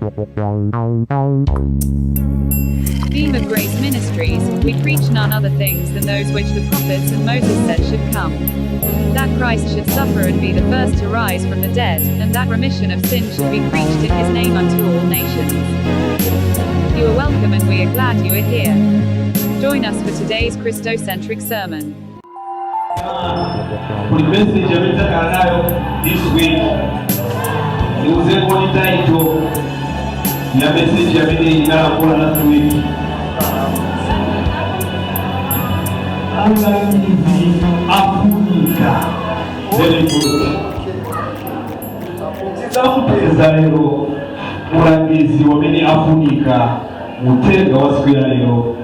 Beam of Grace Ministries, we preach none other things than those which the prophets and Moses said should come. That Christ should suffer and be the first to rise from the dead, and that remission of sin should be preached in his name unto all nations. You are welcome and we are glad you are here. Join us for today's Christocentric sermon. Kuli message amene takhala nayo this week. Niuzeko ni title ya message amene inalankhula last week. Mulangizi afunika. Very good. Tidzamupeza lero mulangizi wamene afunika. Mutenga wa siku ya lero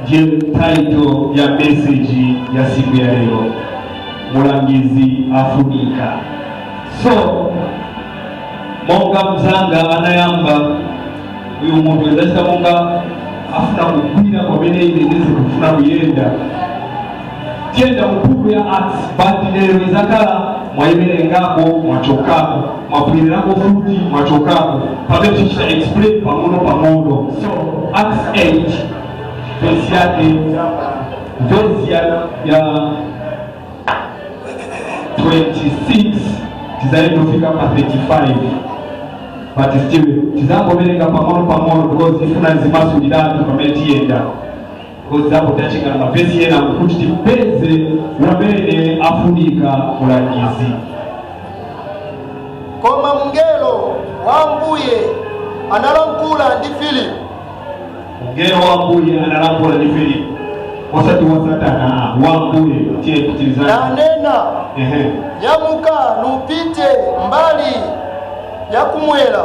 ndiye title ya message ya siku ya lero, mulangizi afunika. So monga mzanga anayamba, uyu munthu ezachita monga afuna kugwira pamene ine ndizi kufuna kuyenda. Tiyenda mu buku ya Acts, but lero izakhala mwayiverengako, mwachokako, mwabwirerako futi, mwachokako pamene tichita explain pang'ono pang'ono. So Acts 8, verse yake, verse ya 26 tizayendofika pa 35, but still tizangoverenga pang'ono pang'ono because ifuna zimasuliratu pamene tiyenda, because zapo tachingana mavesi ena kuti tipeze wamene afunika mulangizi. Koma mngelo wa Ambuye analankhula ndi Filipo. Mngelo wa Ambuye analankhula ndi Filipo, osati wa Satana, wa Ambuye. Tiye pitirizani. Nanena, ehe "Nyamuka nupite mbali ya kumwera,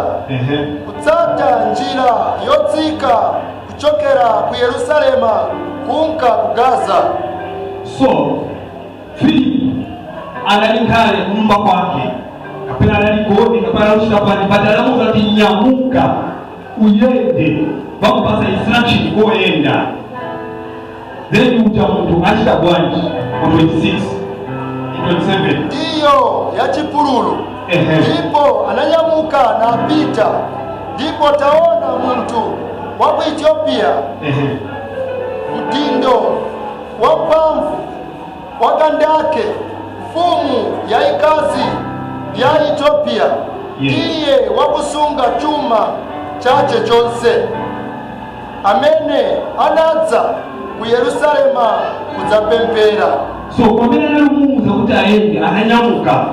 kutsata njira yotsika kuchokera ku Yerusalema kunka ku Gaza." So Philip anali nkhale kunyumba kwake, kapena anali gone, kapena anachita pani, but anamuwuza kuti nyamuka uyende, vakupasa instruction koyenda. Then uja munthu achita bwanji mu 26, 27? Ndiyo ya chipululu. Ehe. Ndipo ananyamuka napita, ndipo taona, munthu wa ku Ethiopia, mdindo wamphamvu wa Kandake, mfumu yayikazi ya Ethiopia, ndiye wakusunga chuma chache chonse, amene anadza ku Yerusalema kudzapemphera. So pamene analimuwuza kuti ayende, ananyamuka,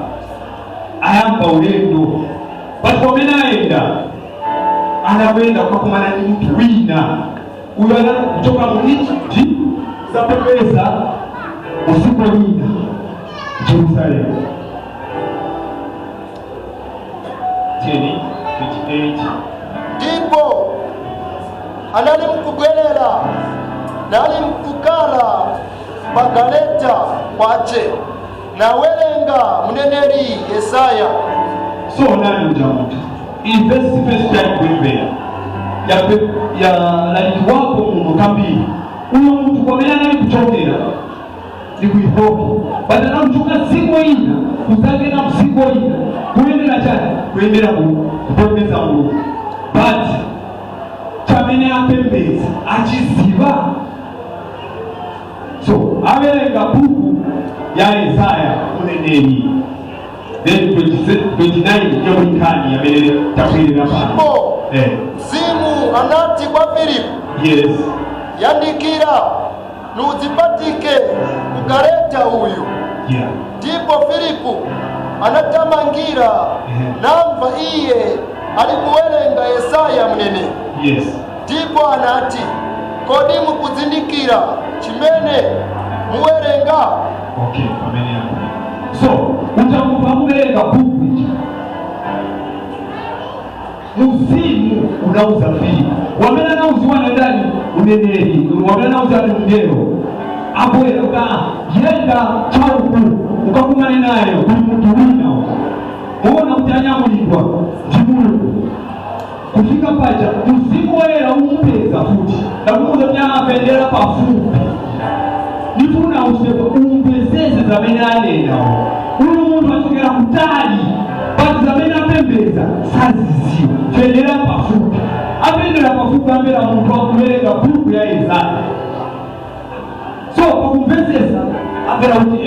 ayamba ulendo, but pamene ayenda, anakwenda kukakumana ndi munthu wina. Uyo anali kuchoka mu Egypt zapepeza usiku wina Jerusalemu. 10 28. Ndipo anali mkubwerera, nali mkukala pa galeta kwace, nawerenga mneneri Yesaya. So nani uja munthu? Iyi verse, first time kuimvera ya lalikiwapo muno kambiri. Uyo munthu kwamene anali kuchokera ndi ku Ethiopia, but anakuchoka dziko ina kuzagena mdziko ina, kuyendera chani? Kuyendera kupembedza Mulungu. But chamene apembedza achiziva? So awerenga buku ya Yesaya uneneri. Then 29 yamulikhani amene takwirira pano. Ndipo Mzimu anati kwa Filipo, "Yandikira nudzipatike ku galeta uyu." Ndipo Filipo anatamangira, namva iye ali kuwerenga Yesaya mneneri. Ndipo anati, "Kodi mukuzindikira chimene muwerenga?" Okay, pamene apo. So uchamunthu akuwerenga buku iji, Mzimu unauza Filipo, wamene anauziwa na ndani? Uneneri wamene anauza ni mngelo abwera kuti, "Ah, yenda chauku ukakumane naye, kuli munthu wina." Muona kuti anyamulidwa ndi Mulungu kufika paja. Mzimu Woyera umupeza futi nakumuuza kuti apendera pafupi, ndifuna usepo umvesese zamene anenawo. Uyu munthu achokera kutali, but zamene apembeza Kupembedza saziziwa. Pendera pafupi, apendera pafupi, ambera munthu akuwerenga buku ya Yesaya. So pakumvesesa ambera kuti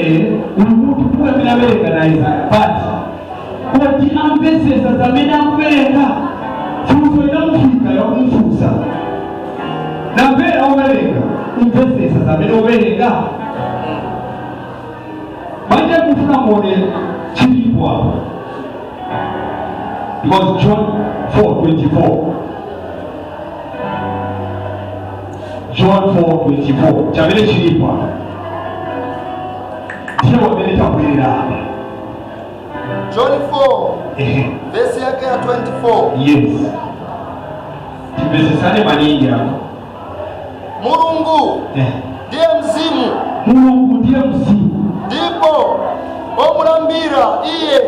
uyu munthu buku amene awerenga na Yesaya, but kuti amvesesa zamene akuwerenga, funso inamufika yakumfunsa: namvera owerenga, umvesesa zamene owerenga? Manje kufuna muone chilipo apo, because John 4:24, John 4:24, chamene chilipo apa ndiye wamene tabwerera apa. John 4, Ehe. vesi yake ya 24. Yes, timvesesane maningi apo. Mulungu ndiye mzimu. Mulungu ndiye mzimu. Ndipo omulambira iye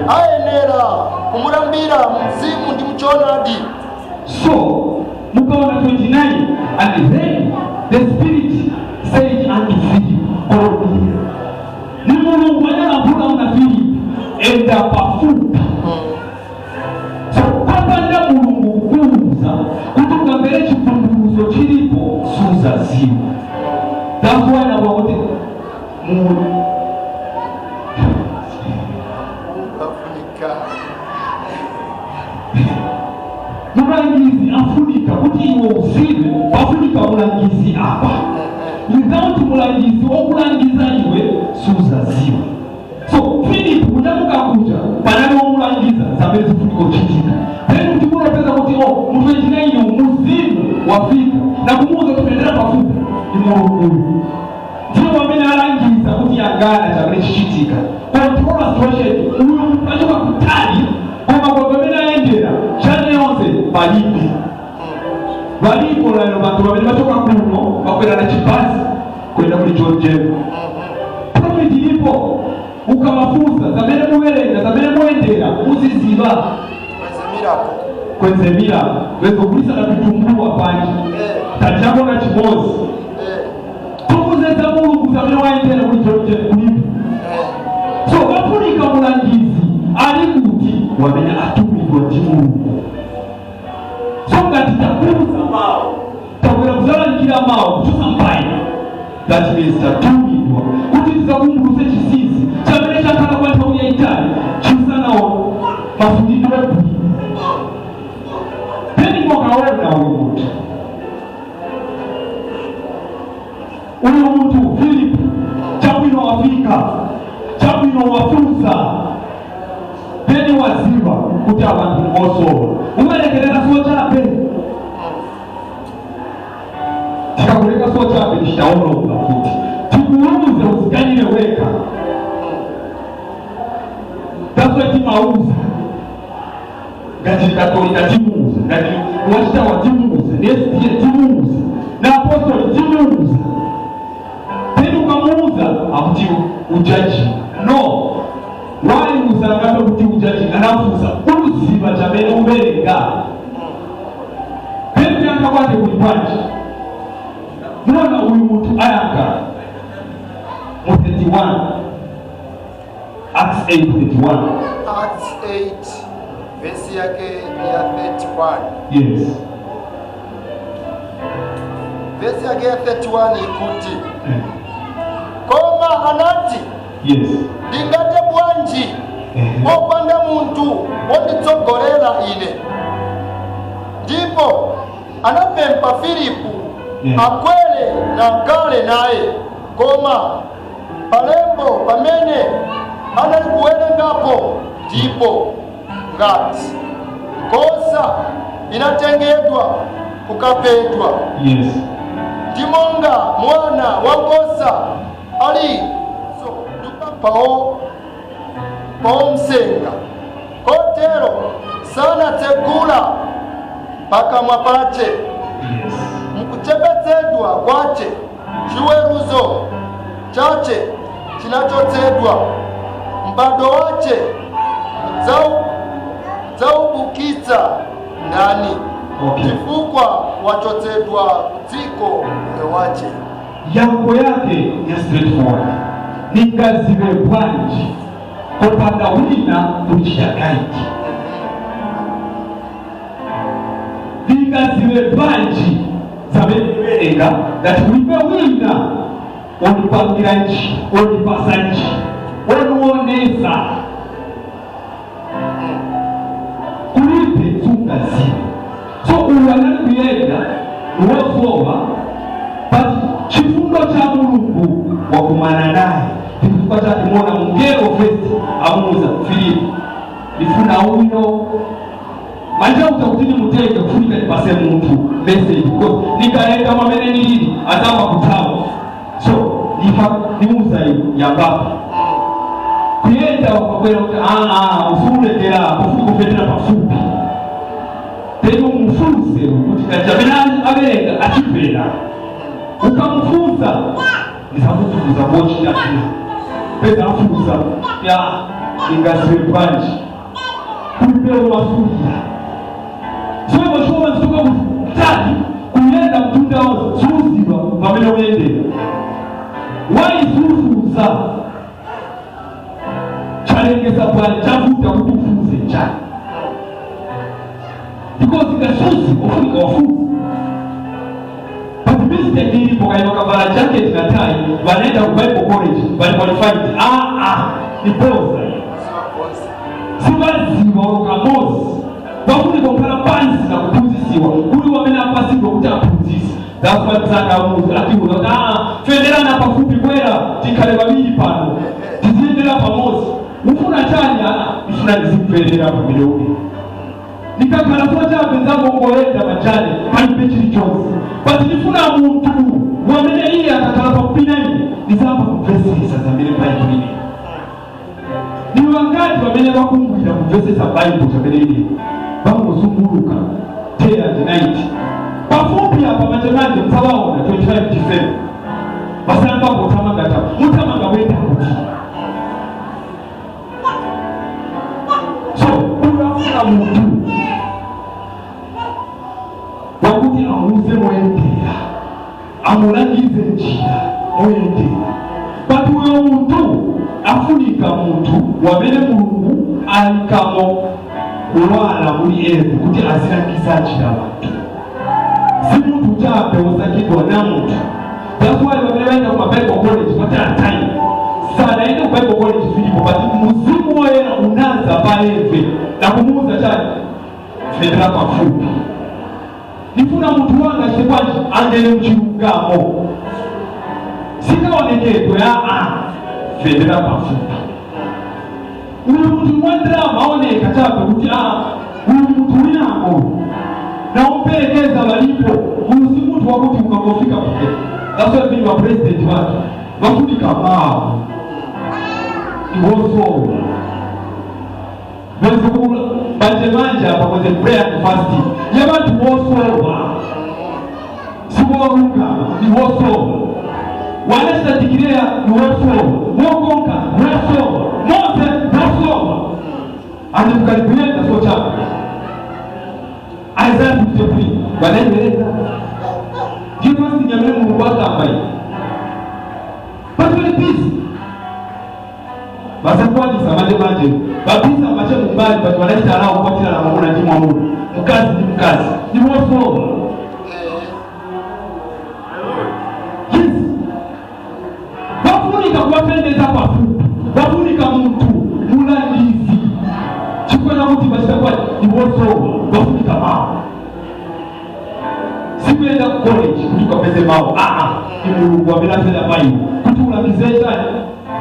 ayenera kumulambira mzimu ndi mchoonadi. So mukaona 29, "And then the Spirit said unto Philip, Go near." Ni Mulungu analamphula una Philip, enda pafupi. So papanda Mulungu kukuuza kuti ukamvere chivumbuluzo chilipo, suzaziwa. That's why nakuwa kuti mu Afunika. Mulangizi afunika kuti iwe uzive, pafunika mulangizi apa. Without mulangizi wokulangiza iwe, suzaziwa. So Philip kunyamuka kuja, panali womulangiza zamene zifunika kuchitika. Then kuti munapeza kuti oh, mu 29 muzimu wafika na kumuuza kuti pendera pafupi. Ndi Mulungu uyu ndiye wamene alangiza kuti yangana chamene chichitika, control situation. Uyu achoka kutali, koma kwa pamene ayendera chane yonse palibe. Valiko lero vantu vamene vachoka kuno, vakwera na chibasi kwenda kuli John Jemo. Profit ilipo ukavafunsa zamene muverenga, zamene muyendera, muziziva. Kwezemirapo. Kwenzemira vezogulisa na vitumbua panje. Tachako na chimozi. Tukuzeza Mulungu zamene wayendera kuli John Jemo kulipo. So vafunika mulangizi ali kuti wamene atumidwa ndi Mulungu. So ngati takuza mawu, takwera kuzalalikira mawu kuchosa mbayi, that means tatumidwa kuti tizakumbuluse chinsinsi chamene chakhala kwa nthawi yayitali chisanawo masulidwe bwino. Then mwakaona uyu munthu, uyu munthu Philip, chabwino wafika, chabwino wafunsa, then waziva kuti abantu ngosowa umerekerera so chape. Tikakuleka so chape, tichitaononga futi. Tikuuze usikanyire weka. That's why timauza ngati Katolika timuuza, ngati wachitawa timuuza, nesiye timuuza, na apostoli timuuza. Then ukamuuza akuti ujaji no waliuza ngabe kuti ujaji anafuza uziva chamene uverenga. Then kuyankha kwake kuli bwanji? Muona uyu munthu ayankha mu 31, Acts 8:31. Acts 8 vesi yake ya 31. Yes. Vesi yake ya 31 ikuti, koma anati, ndingate bwanji popanda munthu wonditsogolera ine? Ndipo anapempha Filipu akwere nakhale naye. Koma palembo pamene anali kuwerengapo ndipo ngati nkhosa inatengedwa kukaphedwa, ndi monga mwana wankhosa ali so paomsenga, kotero sanatsegula pakamwa pache. Mukuchepetsedwa kwache chiweruzo chache chinachotsedwa. Mbado wache udzaubukitsa ndani? Chifukwa wachotsedwa kudziko moyo wache. Yankho yake ya straightforward: ningazive bwanji kopanda wina kuchita guide? Ningaziwe bwanji zamene niwerenga ngati kulibe wina onipangira njira, onipasa njira, onionesa? Kulibe, sungaziwe. So uyu anali kuyenda niwosowa, but chifundo cha Mulungu wakumana naye. Chifukwa chake muona mungelo first amuuza Filipo, "Ndifuna uyo manje uta kuti nimutenge, kufunika nipase munthu message, because nikaenda mwamene nilili azamba kuthawa. So nifa nimuuza iwe yambapo kuyenda." Wakakwera kuti aa, usulekera kufunika kufetera pafupi, then umufunse kuti kachamene awerenga achimvera. Ukamufunsa, ndizakufuza kochita peza afuza ya ingaziwe bwanji kulipewo masulira. So iwe choma nsuka kutali kuyenda mtunda wonse, suziwa pamene uyendera. Waisufuza chalengeza bwanji chavuta kuti ufuze chani? Because ikasuzi ufunika wafuza. But mistake ilipo, kaya wakavala jacket na tie, wanaenda ku Bible college, bali qualified. Ah ah, ni boza, sibaziwa olokamozi. Bafunika kukhala pansi na kuphunzisiwa kuli wamene apasidwa kuti aphunzise. That's why msakamuzi atiuza kuti, "Ah, fenderana pafupi, kwera tikhale babiri pano, tiziyendera pamozi. Ufuna chani?" "Ah, ifuna ndizimverera pamene uli. Nikakhala so chabe nzangongoyenda majani, palibe chilichonse, but ndifuna munthu wamene iye akakhala pafupi na ine ndizamba kumvesesa zamene Baibulo ine." Ni wangati wamene vakumbwira kumvesesa Baibulo chamene ine vangozunguluka day and night pafupi apa manje msawaona 25 December vasamba kutamanga ta mutamanga wenda kuti. So unafuna munthu wakuti amuuze moyendera, amulangize njira moyendera. But uyo munthu afunika munthu wamene Mulungu alikamo kulwala muli eve kuti azilangiza njira bantu, si munthu chabe wosakidwa na munthu. That's why vamene vaenda kuma Bible college patala time sanaende ku Bible college Filipo, but Muzimu Woyera unaza pa eve na kumuuza chani? "Fendera pafupi, nifuna munthu wanga achite bwanji? Angene mchilungamo, sikaonekedwe. Aa, fendera pafupi." Uyu munthu mwandirama aoneka chabe kuti a uyu munthu winango naumperekeza valipo. Uyu si munthu wakuti ukangofika pake. That's why mimi wa president wake vafunika mawu iwosowa mwezi manje manje apa kweze prayer and fasting yabantu wosowa, siwolungama, ni wosowa wanasitatikirea, ni wosowa wokonka, wosowa mose, wosowa andi mukalikuleta so chako. Isaiah 53 wanaendeleza ndiyo fasting yamene Mulungu akamba iyi, but very busy vasakwanisa manje manje vapisa mache mumbali, but wanachita alawo kukwatira na mwamuna ndi mwamuna, mkazi ndi mkazi, ndi wosowa. Yes, vafunika kuwapendeza pafupi, vafunika munthu mulangizi, chifukwa chakuti vachita kwati ndi wosowa, vafunika mawu. Sikuyenda ku college kuti ukapeze mawu. Aa, ni Mulungu amene afera pa iwe kuti ulangize chani?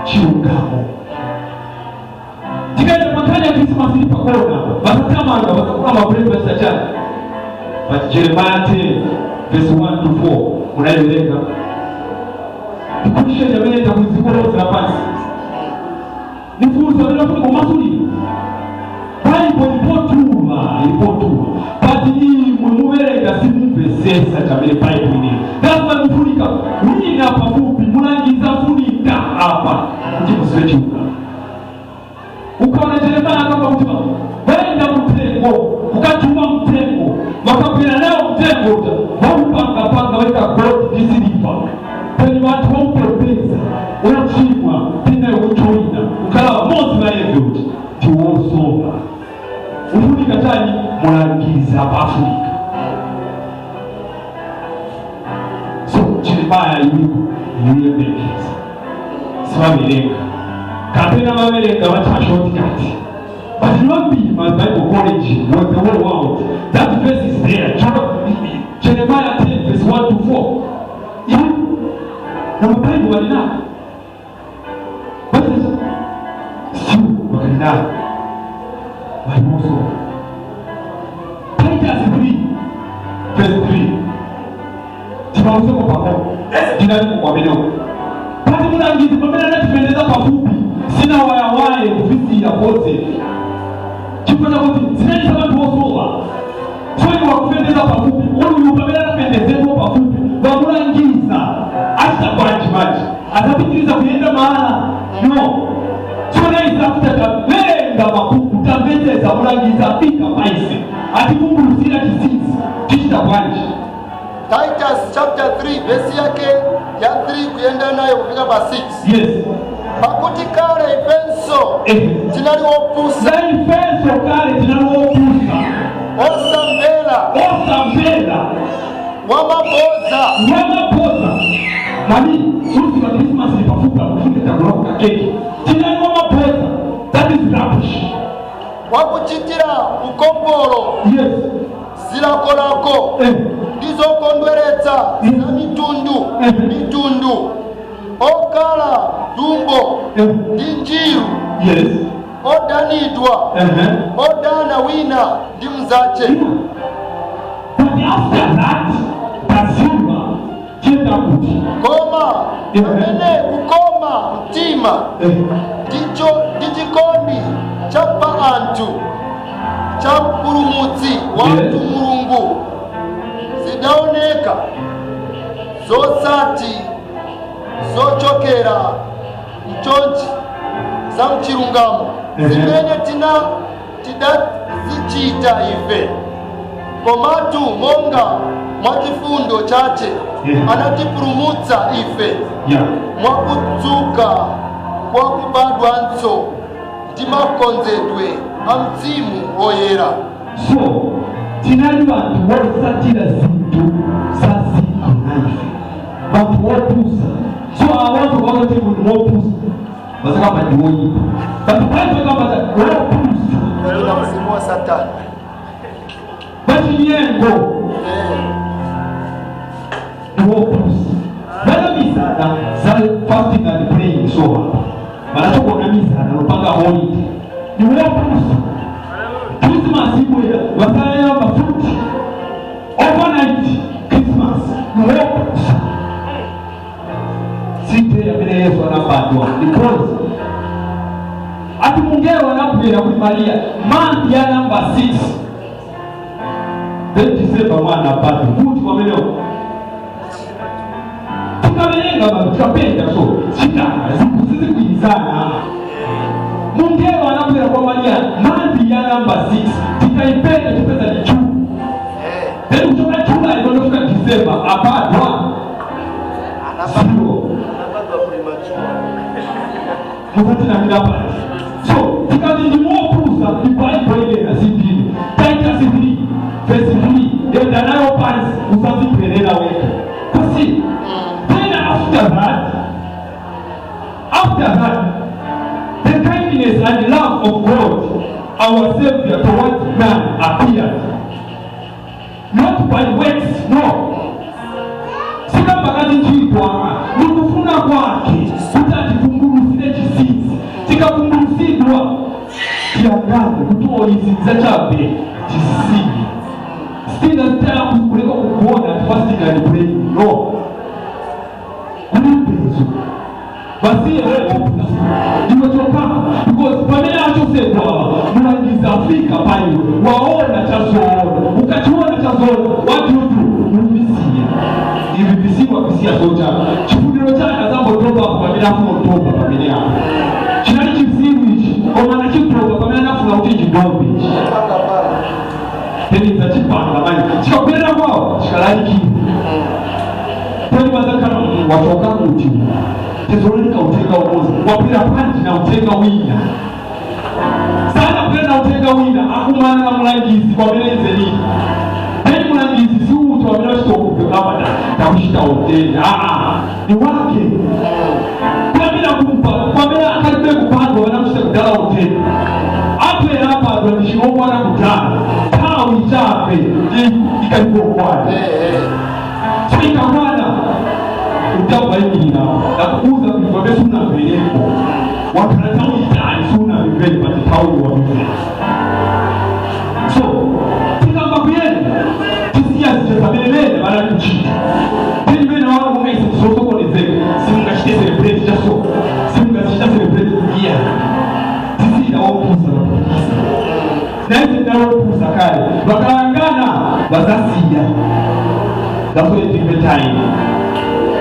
Chilungamo. Tikaenda makhani ya Krismasi ili pakona, vasatamanga vasakula mabulezi, vachita chani? But Jeremiah 10 verse 1 to 4 munayiwerenga, ndikutisha amene takudziko lonse lapansi nifunso amene afuna kumasulira Baibo ilipotuma ilipotuma, but imwe muverenga simumvesesa chamene Baibo inene. That's why mufunika wina pafupi mulangiza, funika apa kuti muziwe chilungamo. Ukaona Jeremiah akamba kuti vaenda mtengo kukachuma mtengo, vakabwera nawo mtengo uja, vaupangapanga vaita gold ndi siliva, peni vanthu vaupembedza wochimwa tinaye wochoina kukhala vamodzi vaeve kuti tiwosowa, ufunika chani? Mulangiza pa Afrika. Jeremiah iliko, yuyembekeza sivaverenga kapena vaverenga vacha shortcut, but vambiri ma Bible college was the whole world, that verse is there. Jeremiah 10 verse 1 to 4, yeah, na mabaibu walinayo sio wakalinayo walimoso. Titus 3 verse 3, timauzeko pang'ono ndinali kwameneko pati mulangizi pamene anatifendeza pafupi sina wayawaye kufisiya kose chifukwa chakuti zinali za anthu osowa. So wakufendeza pafupi uyu pamene anafendezedwa pafupi wamulangiza achita bwanji manje azapitiriza kuyenda mahala no. So naisa after taverenga mabuku, tamvetesa mulangiza afika paise ativumbulutsira chinsinsi, tichita bwanji? Titus chapter 3 vesi yake ya 3 kuyenda nayo kufika pa 6. Yes. Pakuti kale ifenso tinali opusa, Naifenso kale tinali wopusa, osamvera, osamvera, wamaboza, wamaboza mani usiku wa Christmas pafupi akufunge chakula ka keki tinali wamaboza. That is rubbish. Wakuchitira ukompolo zilakolako ndi zokondweretsa za mitundu mitundu, okhala dumbo ndi njiru, odanidwa, odana wina ndi mnzache. But after that taziwa chenda kuti Koma pamene kukoma mtima ndicho ndi chikondi cha pa anthu cha mpulumutsi wathu Mulungu zidaoneka, zosati zochokera mchonchi za mchilungamo zimene tina tidazichita ife, komatu monga mwa chifundo chache anatipulumutsa ife mwakudzuka kwa kubadwanso ndi makonzedwe a Mzimu Woyera. So tinali bantu bosatira zinthu za ziko naife bantu wopusa. So abantu bakati munthu wopusa basakamba ndi woyipa, but Bible kamba wopusa. Na mzimu wa Satani. Bachinyengo ndi wopusa vanamisana za fasting and praying. So apa vanachokonamisana lopanga holiday ni wopusa. Christmas ibwera vasayamba futi overnight Christmas ni wopusa. Site amene Yesu anabadwa, because ati mungelo anabwera kuli Maria month ya number 6, then December mwana abadwe kuti pamenepo tikaverenga vanhu tikapenda so chitanga zinthu sizigwirizana. Mungelo anabwera kwa Maria month ya number 6, tikaipenda tipeza ni June, then kutoka July kwendofika December abadwa zero. Anabadwa premature. Mukatinamira pasi. So tikati ndimopusa, ibhaibheri inena sindini Titus 3 verse 3, enda nayo pansi usazipherera wega kusi. Then after that the kindness and love of God our Savior towards man appeared, not by works, no, sikambakati ntchito, nikufuna kwake kuti ativumbulutsire chinsinsi. Tikavumbulutsidwa tiyangane kuti o izi zachabe tizisiye sitina zitaya kuleka kukuona fasting and praying no kulipezo basiye weopusa iwe chokama, because pamene achosedwa ava mulangizi afika paiwe waona chazoona. Ukachiona chazoona, what do you do? Uvisiya ivi visiwa visiya zochapa chifuniro chake azambotopa apo pamene afuna kutopa pamene apo chinali chizimu ichi koma anachitopa pamene anafuna kuti chidope ichi. Panga pale. Then zachipanga manje chikabwerera kwawo chikalalikira pali bazakhala wachoka kuti tizoleka utenga umozi wabwera panji na utenga wina sana bwera na utenga wina akumana na mulangizi kwamene izenini. Then mulangizi si uti wamene wachitokugamba takushimikira. Anamuchita ordain, aa, ni wake kwamene kumpa kwamene akalibe kupandwa, vanamuchita kudala ordain. Apera apandwa ndichilokwana kudala, nthawi chape ikalikokwana. So ikakwana utamvayimirira nakuuza kuti pamene sunamvereko, wakhala nthawi itali sunamvere, pati nthawi wamvera. So tikamba kuyenda, tisiya zija zamene bene bali kuchita, tili bene wano munga ise tisosokonezeka, simungachite celebrate chaso, simungachita celebrate iya, tisiyira wopusa bapikisa naise ndalopusa kale, bakalangana bazasiya. That's why tipe time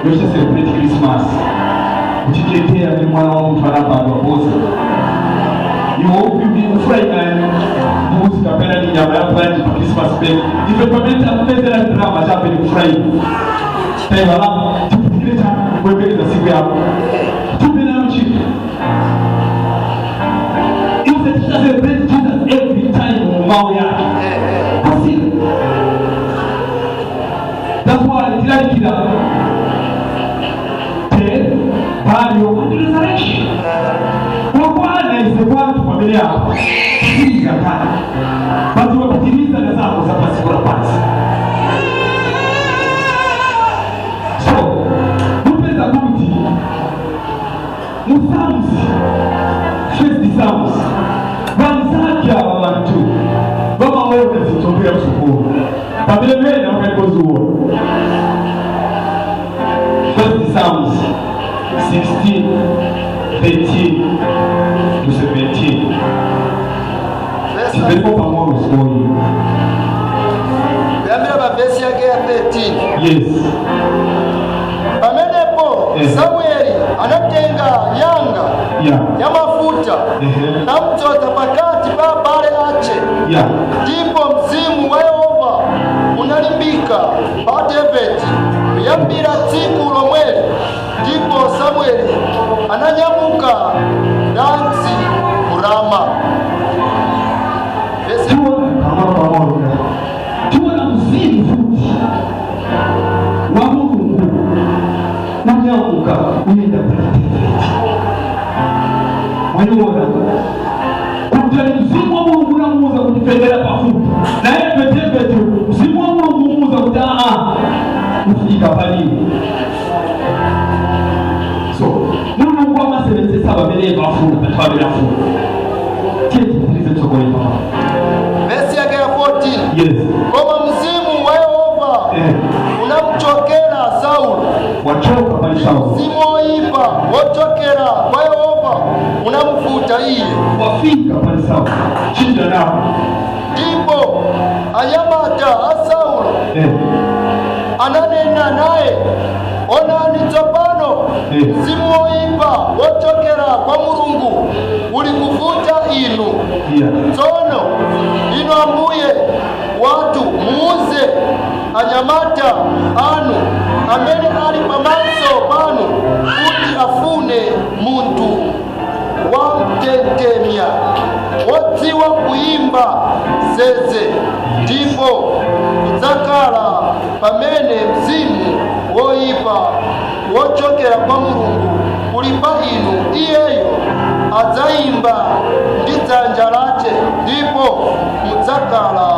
yochita celebrate Christmas, kuchitetea ni mwana wa mtu anapandwa bosa iwe ufuraika mbuzi kapena ni nyama ya bwanji pa Christmas break. Ife pamene takupezera drama chape ni kufurahi taiwala tiputikire cha kuembekeza siku yako tupe nayo chini. Ife ticha celebrate Jesus every time mu mawu yake pasira. That's why tilalikira death, burial and resurrection. Wakwana ise kwatu pamene apo pitiriza kale, bati wapitiriza na zako za pasiku la pansi. So mupeza kuti mu Psalms, First Psalms, vanzake ava vantu vamaona zitsombera kusukulu pamene vena vakalikoziona. First Psalms 16 13 to 17. Tivepo pang'ono sikoyi. Kuyambira pa vesi yake ya 13. Yes. Pamenepo Samueli anatenga nyanga ya mafuta namudzoza pakati pa abale ache, ndipo mzimu wa Yehova unalimbika pa Davide kuyambira tsiku lomweli. Ndipo Samueli ananyamuka danzi ku Rama. Tiona pang'ono pang'ono, tiona mzimu futi wa Mulungu unyamuka uyenda pali David. Mwaniona kuti ali mzimu wa Mulungu unamuuza kuti pendera pafupi naye David. Mzimu wa Mulungu umuuza kuti aa, ufika paliwo. So Mulungu amasebenzesa bamene bafuna, banthu bamene afuna. Tiye tipitirize tsogolo pamwe. Vesi yake ya 14. Yes. Koma mzimu wa Yehova unamuchokera Saulo. Wachoka pali Saulo. Mzimu woipa wochokera kwa Yehova unamuvuta iye. Wafika pali Saulo, chinja nawo. Ndipo anyamata a Saulo ananena naye, "Onani tsopano, mzimu woipa wochokera kwa Mulungu uli kuvuta inu. Tsono inu ambuye wathu muuze anyamata anu amene ali pamaso panu kuti afune munthu wamtentemya wodziwa kuyimba zeze, ndipo idzakhala pamene mzimu woipa wochokera kwa Mulungu uli pa inu, iyeyo adzayimba ndi dzanja lace, ndipo mudzakhala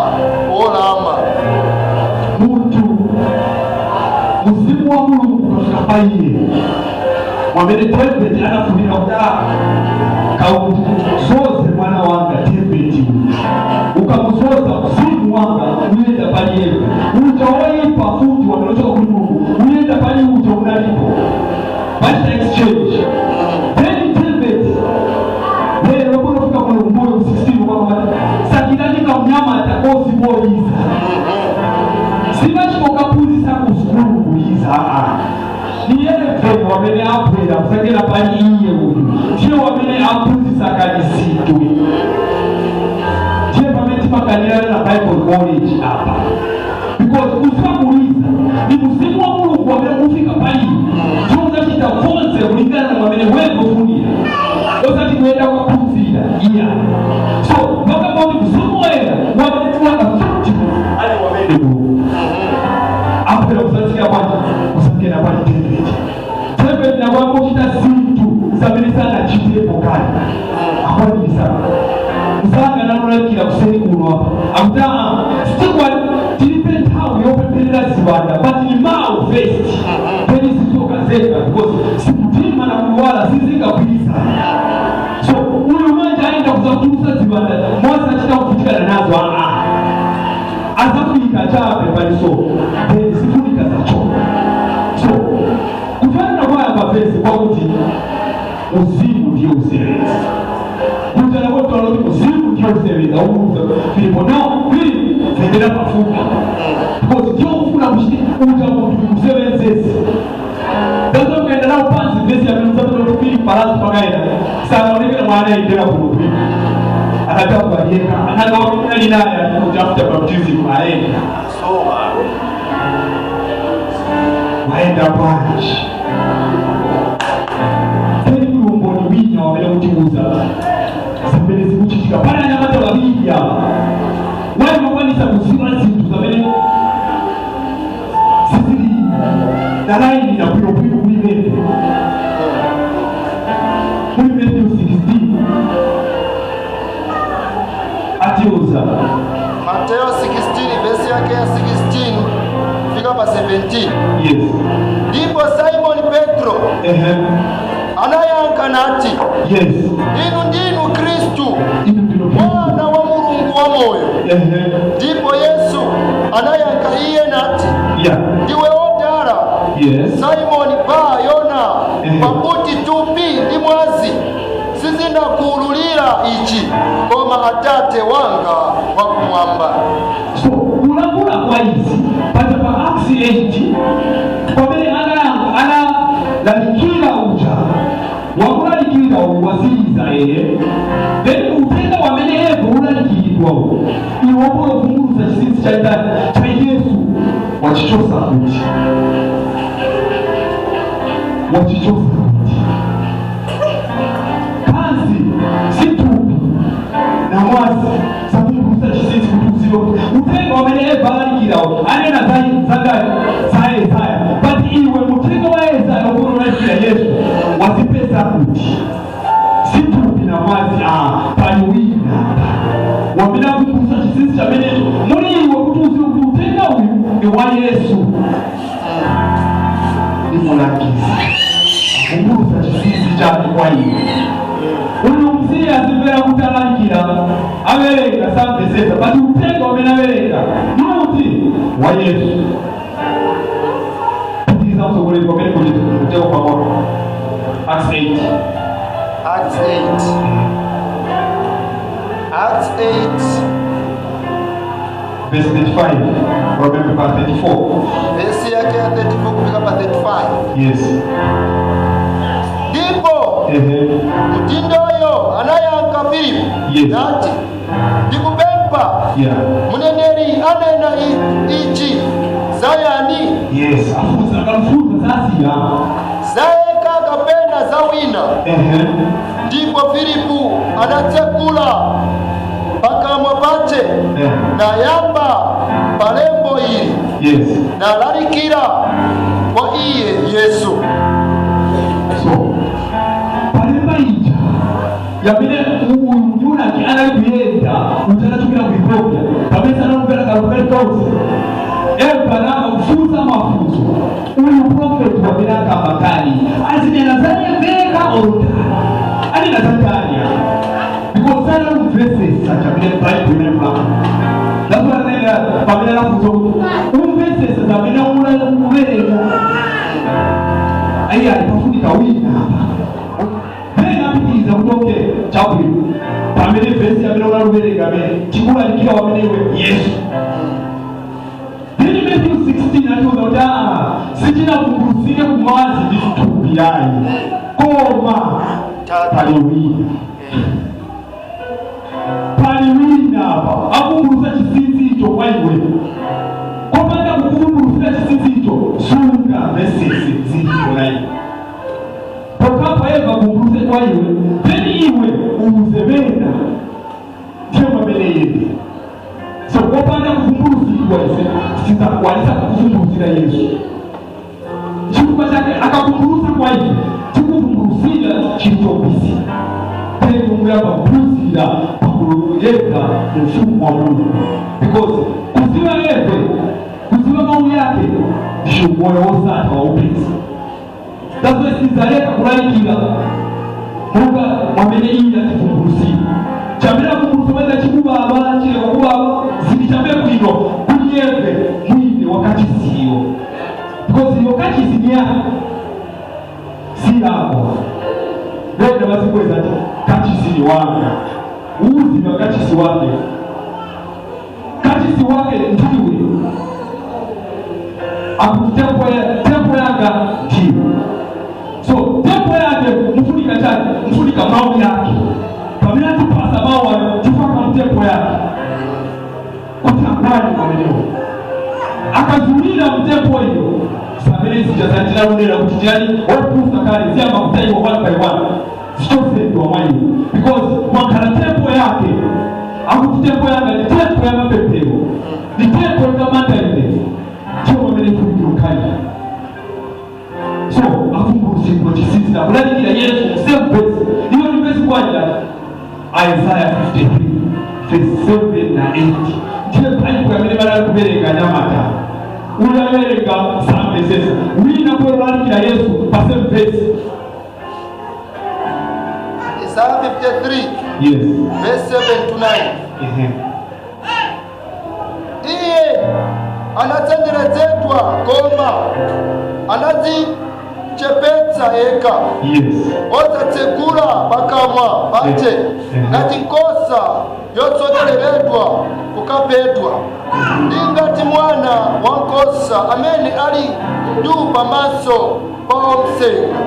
wolama." Munthu mzimu wa Mulungu ukafika pa iye, mwamene David anafunira kuti kauzoze mwana wanga David uyu, ukamuzoza, mzimu wanga uyenda pali yewe, uja woipa futi wamenochoka kuli Mulungu uyenda pali uja unalipo, bachita exchange. Then David lero kunofika kumbuyo 16 kwamba sakiranika mnyama atakoziboyiza sivachikokaphunzisa ku sukulu kuliza, aa, ni yeve wamene abwera kusakira pali iye uyu, ndiye wamene aphunzisa kalisidwe. Ndiye pamene timakanirana na Bible College apa, because kuziva kuliza ni mzimu wa Mulungu wamene ufika pa iye, ndiye uzachita vonse kulingana na mwamene wewe ufunira, osati kuyenda kwaphunzira iya. So vakamba kuti mzimu woyera wamene tiwanga futi ali wamene apera kusatsika kwanje. Akuti sitikwa tilibe nthawi yopempherera ziwanda, but ni mawu first, then zichoka zeka, because sikutima na kulwala sizingagwirizana. So uyu manje aenda kuzakutulusa ziwanda mose achita kuvutikana nazo. Aa, azafika chabe paliso, then zifunika zachoka. So kufanana kwaya mavesi kwakuti uzimu ndiye usebenza kutala kwetwala kuti uzimu ndiye usebenza. Umuuza Filipo, no, Filipo, vendera pafupi, because ndiyo ufuna kuchiti uta muntu usebenzese. That's why ukaenda nawo pansi vesi yamene usapita kuti Filipo palasi pakaenda sanaonekera mwana ayendera kuno Filipo anatambalieka anakawaali naye alikuja after baptism aenda. Soma. Waenda bwanji? Teri kuli umboni wina wamene kutiuza zimene zikuchitika. Pale anyamata babiri apa wali wakwanisa kuziwa zinthu zamene sizili na laini na bwinobwino kulimene muli Matthew 16 atiuza. Mateo 16 vesi yake ya 16 fika pa 17. Yes. Ndipo Simoni Petro anayankha nati, "Inu ndinu Khristu, Inu ndino mwana wa Mulungu wa moyo." Ndipo Yesu anayankha iye nati, "Ndiwe wodala, Simoni ba Yona, pakuti thupi ndi mwazi sizinakuululira ichi, koma Atate wanga wakumwamba." So kulakula kwa izi paja pa Acts 8 pamene analalikira uja wakulalikira waziriza eye, then utenga wamene evo ulalikiridwa iwo polopunguluza chinsinsi cha ndani cha Yesu wachichosa kuti wachichosa kuti kansi situpi na mwazi zakumbuluza chinsinsi kuti uziwe kuti utenga wamene eva alalikirawo anena zangani za Yesaya, but iwe mutenga wa Yesaya ukunolalikira Yesu wazipeza kuti situpi na mwazi. Pali wina wamene akumbuluza chinsinsi chamenecho muli iwe kuti uziwe kuti utenga uyu ni wa Yesu, ni mulangizi akumbuluza chinsinsi chake kwa iwe. Uyu mziye azimvera kuti alalikira awerenga samvesesa, but utenga wamene awerenga nuti wa Yesu. Pitiriza mtsogoleri pamene kuti kuteko pang'ono, Acts 8. Acts 8, Acts 8. Verse 35 or maybe verse 34. Vesi yake ya 34 kufika pa 35. Yes. Ndipo mdindoyo anayankha Filipo nati, "Ndikupempha, muneneri anena ichi za yani?" Yes, afunza akamfunza sasiya. Zayekha kapena za wina? Ndipo Filipu anatsekula pakamwa pache nayamba palembo ili nalalikira kwa iye Yesu. So palemba ija yamene uyu mnyunaki anali kuyenda uti anachokera ku Ethiopia pamene sanamupera kaluperi konse eva namba kufunsa mafunso uyu prophet wamene akamba kani azinena zanyeveka orotani anena zatanya because sanamumvesesa chamene Bible imene. That's why anena pamene anafunsa umvesesa zamene uwerenga ayi ali pafunika wina apa. Then apitiriza kuti okay, chabwino, pamene vesi amene unaluwerenga amene tikulalikira wamenewe Yesu. Then Matthew 16 atiuza kuti aa, sichinavumbulutsike kumwazi ndi thupi yayi, koma pali wina, pali wina apa akumbulusa chinsinsi icho kwa iwe. Kopanda kukuvumbulutsira chinsinsi icho sunga mesese zilipo iwe pokapo eva kumbuluse kwa iwe, then iwe uuze vena ndiye mwamene yende. So kopanda kuvumbulusidwa ise sizakwanisa kukuvumbulutsira Yesu. Chifukwa chake akakumbulusa kwa ife tikuvumbulutsira chilichobisi. Ndiye muyamba kuphunzira pakuyenda mu ufumu wa Mulungu, because kuziva yeve, kuziva mawu yake, ndicho moyo wosatha waupeza. That's why sizaleka kulalikira monga mwamene iye ativumbulutsira. Chamene avumbulutso chikubaba chileka kubaba zili chambe bwino kuti yeve mwine wakachisiyo, because iyo kachisi ni yako, si yako. Wenda bazikweza ti kachisi ni wanga uziva kachisi wake, kachisi wake ndiwe. Akuti temple yanga ndiwe. So temple yake mfunika chake, mfunika mawu yake. Pamene atipasa mawu ayo, tifaka mtemple yake kuti akwani pamenewo akazulira mtemple iyo samene zija kuti tiyani opusa kale ziyamba kutayiwa one by one, zichosendwa mwa iwo, because mwakhala temple yake. Akuti temple yanga ni temple ya mapemphero, ni temple ikamanda ine ndiyo pamene ifunikira. So avumbulutsidwa chisisi kulalikira Yesu, same verse. Iyo ni verse kwanja Isaiah 53 verse 7 na 8, ndiye Baibulo amene balali kubereka nyamata uyabereka samvesesa wina kwelalikira Yesu pa same verse. Isaiah 53 verse 7 to 9. Iye anatsenderezedwa koma anadzichepetsa yekha, osatsegula pakamwa pache, ngati nkhosa yotsogoleredwa kukaphedwa, ndi ngati mwana wankhosa amene ali du pamaso pa omsenga,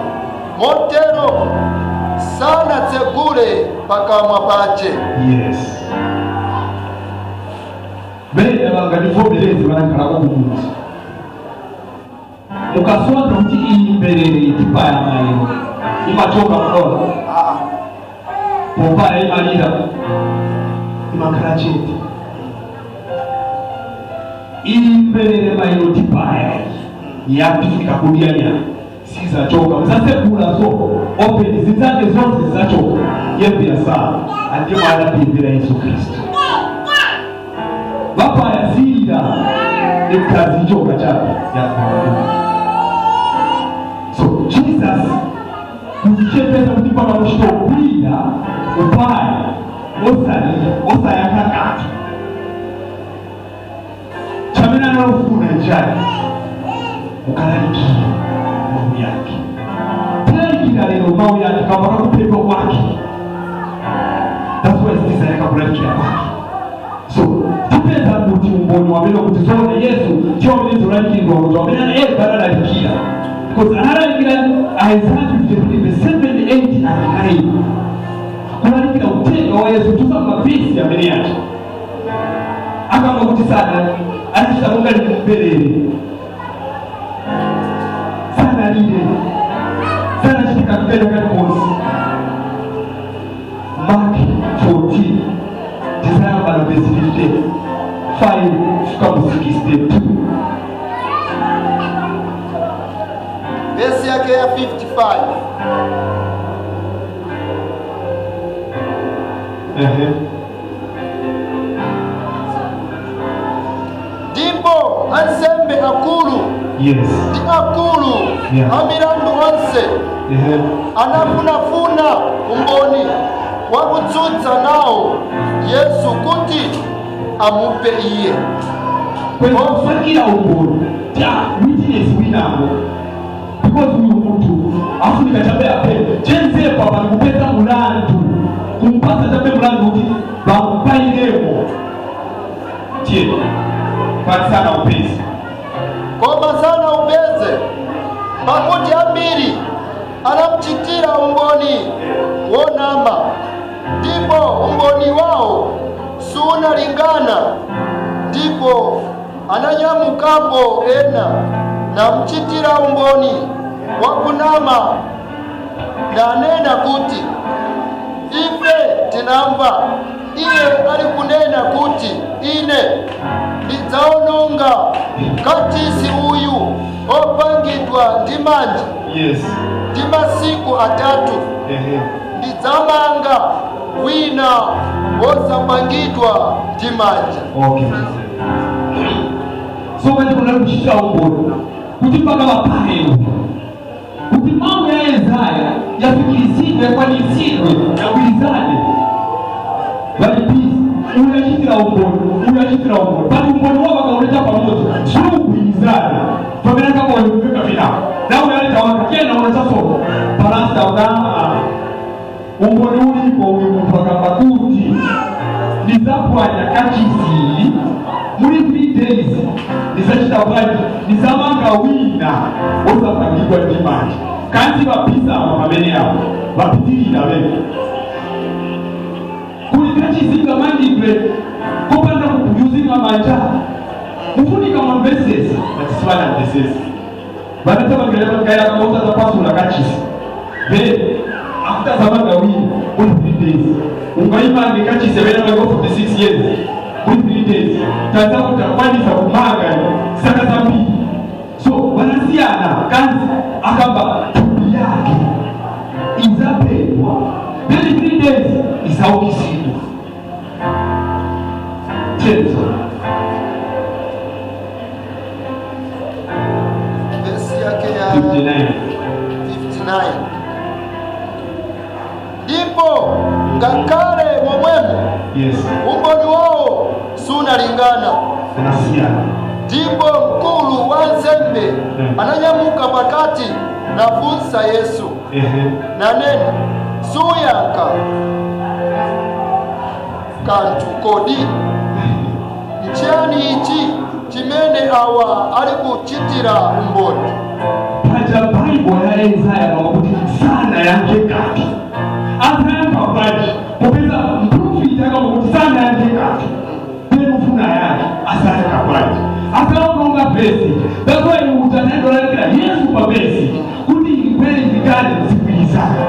motero sanatsegule pakamwa pache. Yes, bene banganivomereze banakhalako kumudzi mukasonda kuti iyi mberere itipaya mayo imachoka mkono. Ah. Popaya imalira, imakhala chete. Iyi mberere mayo tipaya yakutifika kudya nyama sizachoka, musasekula so open zinzake zonse zizachoka yembira sana andi mwana pimvira Yesu Kristu vapaya zilira ekazichoka chape yakumakulu. So Jesus kuzichepesa kuti paka kuchitokwira upaya osalira osayaka kanthu chamene analofuna njani mukalalikira mawu yake. Tilalikira lero mawu yake kamba kakuphedwa kwake. That's why sitizayaka kulalikira kwake. So tipeza kuti umboni wamene kuti zone Yesu ndiwo amene zolalikirwa kuti wamene eva analalikira, because analalikira Isaiah 53 verse 7, 8 and 9, kulalikira uthenga wa Yesu tusa mapisi amene yacho akamba kuti sana anachita monga limumberere, sanalire, sanachitika kukenda kalikonse. Mark 14 tisayamba na verse 55 fika mu 62. Vesi yake ya 55. Ndipo ansembe akulu ndi akulu a milandu onse anafunafuna umboni wakutsutsa nawo Yesu kuti amuphe iye. Kweza umboni ta witness winango, because uyu muntu afunika chabe ape chenzepo apa nikupeza mulandu kumpasa chabe mulandu kuti bamupairemo tiye patisana upezi. Koma sana upeze, pakuti ambiri anamuchitira umboni wonama, ndipo umboni wawo sunalingana. Ndipo ananyamukapo ena namuchitira umboni wakunama, nanena kuti, "Ife tinamva iye ali kunena kuti, 'Ine ndidzaononga kachisi uyu Opangidwa ndi manja, ndi masiku 3 ndidzamanga wina wosapangidwa ndi manja. Okay, so kati kunali kuchitira umboni kuti mpaka vapahewo kuti mawu ya Yesaya yafikirizidwe, yakwaniritsidwe, yagwirizane. Valipisi uyachitira umboni, uyachitira umboni, pati umboni wako akauleta pamodzi siugwirizana. Pamene akakoyekuveka vinawo nawe uyaleta waka kena unachasomo palasta una umboni ulipo. Uyu munthu akamba kuti ndidzapwanya kachisi, muli 3 days ndizachita bwanji? Ndizamanga wina wosapangidwa ndi manja. Kanti vapisama pamene apo vapitirira veko kuli kachisi kamangidwe kopanda kupuyuzika manja, mufunika mwamvesesa, batisivanamvesesa vanatamangira kautazapasula kachisi, then after wina muli 3 days. Ungaimange kachisi amene amanga 46 years muli 3 days? Tanza kuti akwanisa kumanga saka zambiri. So vanasiyana. Kanzi akamba thupi yake idzapedwa, then 3 days isaukisidwa chenzo. Vesi yake ya 59. 59. Ndipo ngakhale momwemo umboni wawo sunalingana. Unasiyana. Ndipo mkulu wa nsembe ananyamuka pakati nafunsa Yesu, nanena, "Suyankha kanthu kodi? Nchiyani ichi chimene awa ali kuchitira umboni?" Paja Baibo ya Yesaya pakuti sana yankhe kanthu, asayankha bwanji popeza mprofiti akamba kuti sana yankhe kanthu? Penufuna yake asayankha bwanji? Asaononga vesi. That's why kuti anaendolalikira Yesu pa vesi kuti ikwere zikale zigwirizana.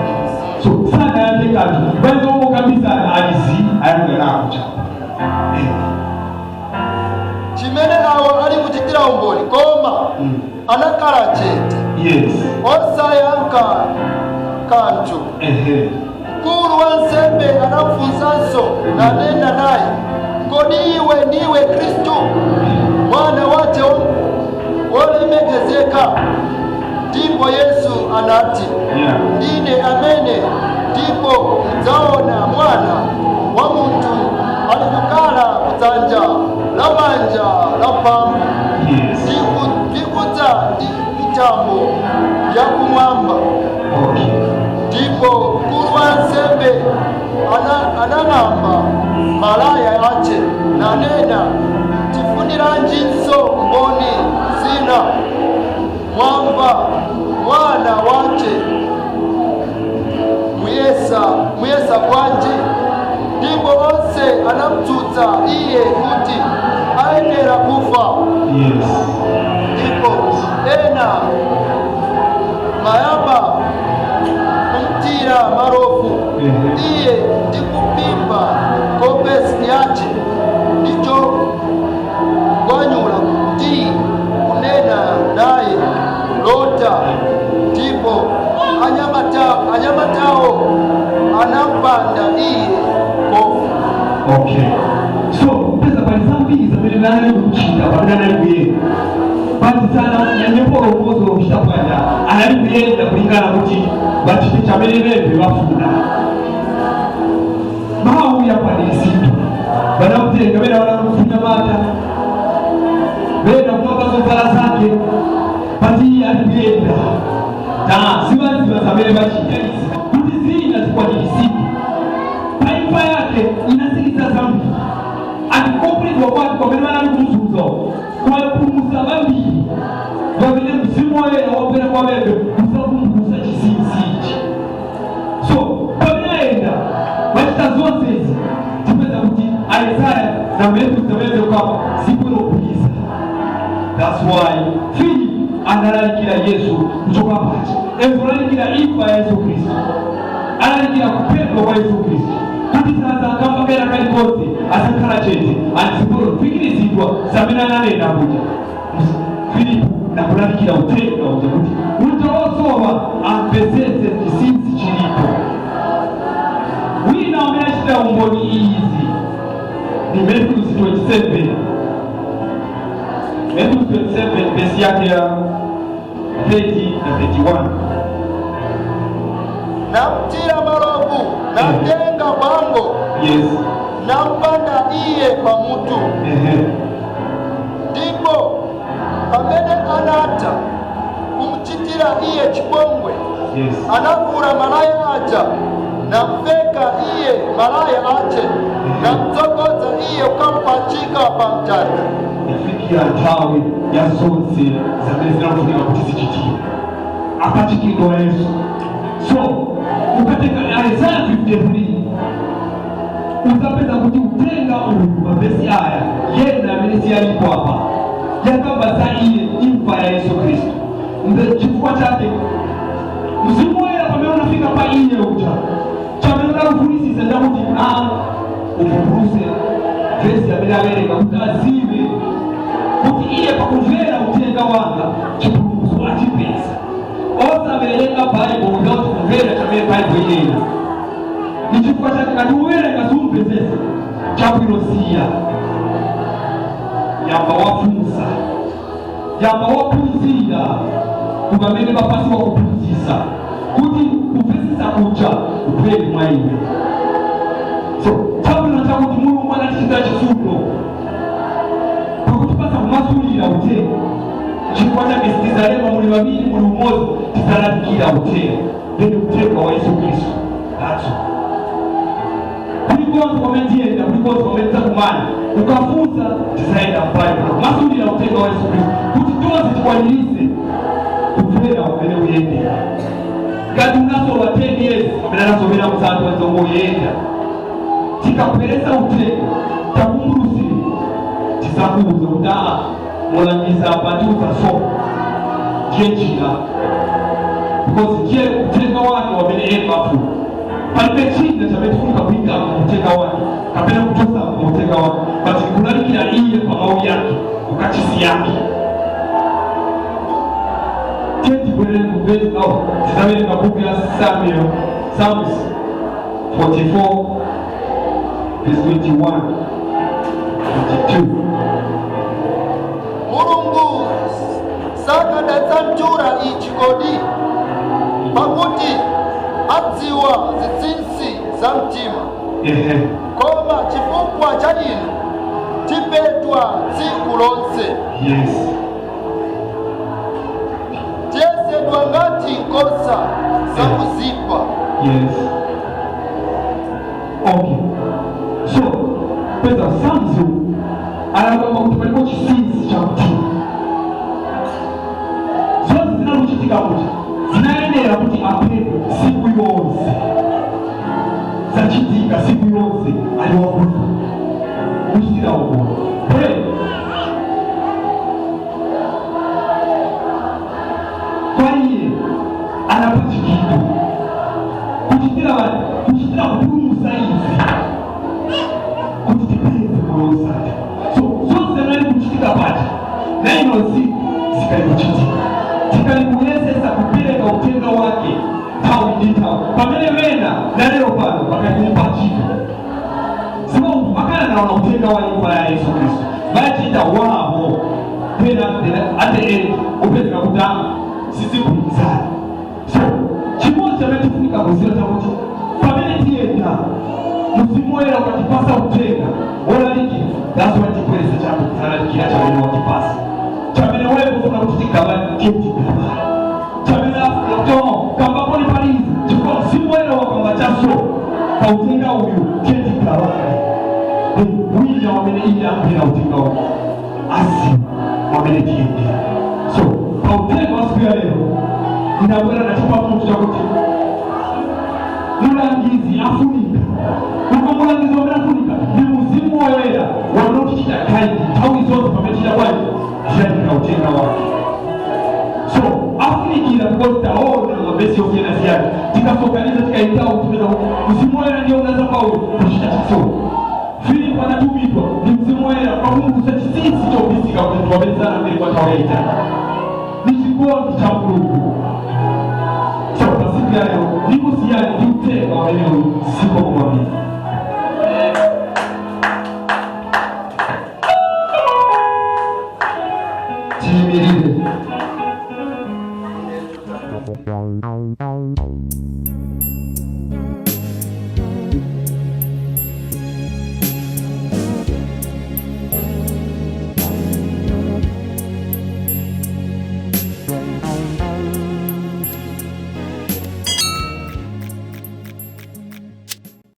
So sana yankhe kanthu, vaizongokambisana alizi ayanganakucha. Chimene awa ali kuchitira umboni. Koma anakhala chete, osayankha kanthu. Mkulu wa nsembe anamufunsanso nanena naye, "Kodi iwe ndiwe Khristu, mwana wace wolemekezeka?" Ndipo Yesu anati, "Ndine amene, ndipo mudzaona Mwana wa Munthu ali kukhala kudzanja lamanja la mphamvu, ndikudza ndi mitambo yakumwamba." Ndipo mkulu wa nsembe anang'amba malaya ace nanena, "Tifuniranjinso mboni zina? Mwamva mwana wace, muyesa bwanji?" Ndipo onse anamutsutsa iye kuti ayenera kufa. Ndipo ena mayamba kumtira malovu iye ndi kupimba nkhope yace ndicho gwanyula ndi kunena naye, "Lota." Ndipo anyamatawo anampanda iye kofu. Okay, so pesa pali zambiri zamene nali kuchita pamene anali kuyenda, pati sana nyanyepo uongozi wakuchita bwanja anali kuyenda kulingana kuti vachite chamene bembe bafuna. Mawu yakwaniritsidwa, vanamutenga bena vanamufunya mata, bena kumapa zovala zake, pati iye ali kuyenda ta zivaziva zamene vachita izi kuti zina zikwaniritsidwe. Paimfa yake inasiriza zambiri andikopulidzwa kwake kwamene vanali kumuzunza kwapumusa vambiri vamene Mzimu Woyera wabwera kwa veve kusakumbusa chisinsi ichi. So pamene ayenda vachita zonse izi, tipeza kuti Isaya na Matthew zamene kukamba zibwera. That's why Philip analalikira Yesu kuchoka pachi ezolalikira imfa ya Yesu Khristu, alalikira kuphedwa kwa Yesu Khristu kuti sasa akamba kena kalikonse asakhala chete andizibwera kufikirizidwa zamene ananena kuti Filipo. Na kulalikira uthenga uja kuti uja wosowa amvesese chinsinsi chilipo. Wina amene achitira umboni izi ni Matthew 27, Matthew 27, vesi yake ya 30 na 31. Namtira malovu, natenga bango, nampanda iye pamutu. Ndipo pamene anatha kumuchitira iye chipongwe, anavula malaya aja, namveka iye malaya ache, namtsogoza iye kukampachika pa mtanda. Yafikira nthawi ya zonse zamene zinafunika kuti zichitike, apachikidwa Yesu. So ukatenga Isaya 53, uzapeza kuti utenga uyu, mavesi aya yena amene siyalipo apa yakamba za iye, imfa ya Yesu Khristu. Mbe chifukwa chake Mzimu Woyera pamene unafika pa iye uja, chamene unalufunisisa ndakuti a uvumbuluse vesi amene awerenga kuti azive kuti iye pakumvera uthenga wanga chipulumutso achipeza. Osawerenga Baibo without kumvera chamene Baibo inena. Ni chifukwa chake ngati uwerenga sumvesese chabwino, siya, yamba wafunsa, yamba waphunzira kupamene bapasi wakuphunzisa kuti kumvesesa kuja kubwere mwa iwe. So chabwino chakuti Mulungu anatichitira chifundo pakutipasa kumasulira uthenga. Chifukwa chake sitizalema muli vaviri, muli umodzi, tizalalikira uthenga, then uthenga wa Yesu Khristu. That's all. Kulikonse kwamene tiyenda, kulikonse kwamene tizakumana, ukafunsa, tizayenda m'Baibulo kumasulira uthenga wa Yesu Khristu kuti tonse tikwanirise kumvera kumene uyendera. Ngati unasowa 10 years pamene anasomera msatu wazongoyenda, tikabweresa uthenga takumbulusire, tizakuuza kuti aa, mulangiza apa ndi uzasoma, ndiye njira, because ndiye uthenga wake wamene ena afuna. Palibe china chamene tifunika kuyika mu uthenga wake kapena kuchosa mu uthenga wake, but kulalikira iye pa mawu yake ukachisi yake. Tiye tibwerere ku verse. Oh, tizawerenga buku ya Samuel, Psalms 44 verse 21, 22. Mulungu sakadadzanthula ichi kodi? Pakuti adziwa zinsinsi za mtima. Koma chifukwa cha inu tiphedwa tsiku lonse, tiyesedwa ngati nkhosa zakuzipha. Yes, okay. So peza Psalms anakamba kuti paliko chinsinsi cha mtima. Zonse zinakuchitika kuti zinayenera kuti aphedwe siku yonse, zachitika siku yonse, ali wakufa kuchitira umboni. Pray kwa iye anapachikidwa kuchitira vanhu, kuchitira kupulumutsa ife kuti tipeze moyo wosatha. So zonse zinali kuchitika pacha nainozi zikali kuchitika, tikali kuyesesa kupereka uthenga wake nthawi ndi nthawi, pamene wena nalero pano pakali kumupachika sima makana naona uthenga wa imfa ya Yesu Khristu vachita wavo. Pena at the end upezeka kuti sizigwirizana. So chimodzi chamene tifunika kuziwa chakuti pamene tiyenda, Mzimu Woyera ukatipasa uthenga wolalikira, that's why tibweresa chapo kuzalalikira chamene watipasa, chamene wewe kufuna kuti tigabane, tiye tigabane, chamene afuna kuti oh, kambaponi palizi, chifukwa Mzimu Woyera wakamba chaso pa uthenga uyu, tiye tigabane. Wina wamene iye ambira uthenga uyu aziwa wamene tiyendera. So pa uthenga wa siku ya lero ndabwera nacho pamutu chakuti mulangizi afunika. Uko mulangizi wamene afunika ni Mzimu Woyera wanotichita guide nthawi zonse pamene chita bwanji, tilalikira uthenga wake. So afunikira because taona mavesi yosiyana-siyana, tikasokaniza, tikaitawo kupeza kuti Mzimu Woyera ndiye unaza paulo kuchita chisomo. Filipo anatumidwa ndi Mzimu Woyera pakumbutsa chinsinsi chobisika kuti tiwapezana mbiri kwa nthawi yayitali. Ni chikondi cha Mulungu. So pasiku yayo nikusiyani ndi uthenga wamenewu. Zikomo kwambiri. Tiyimirire.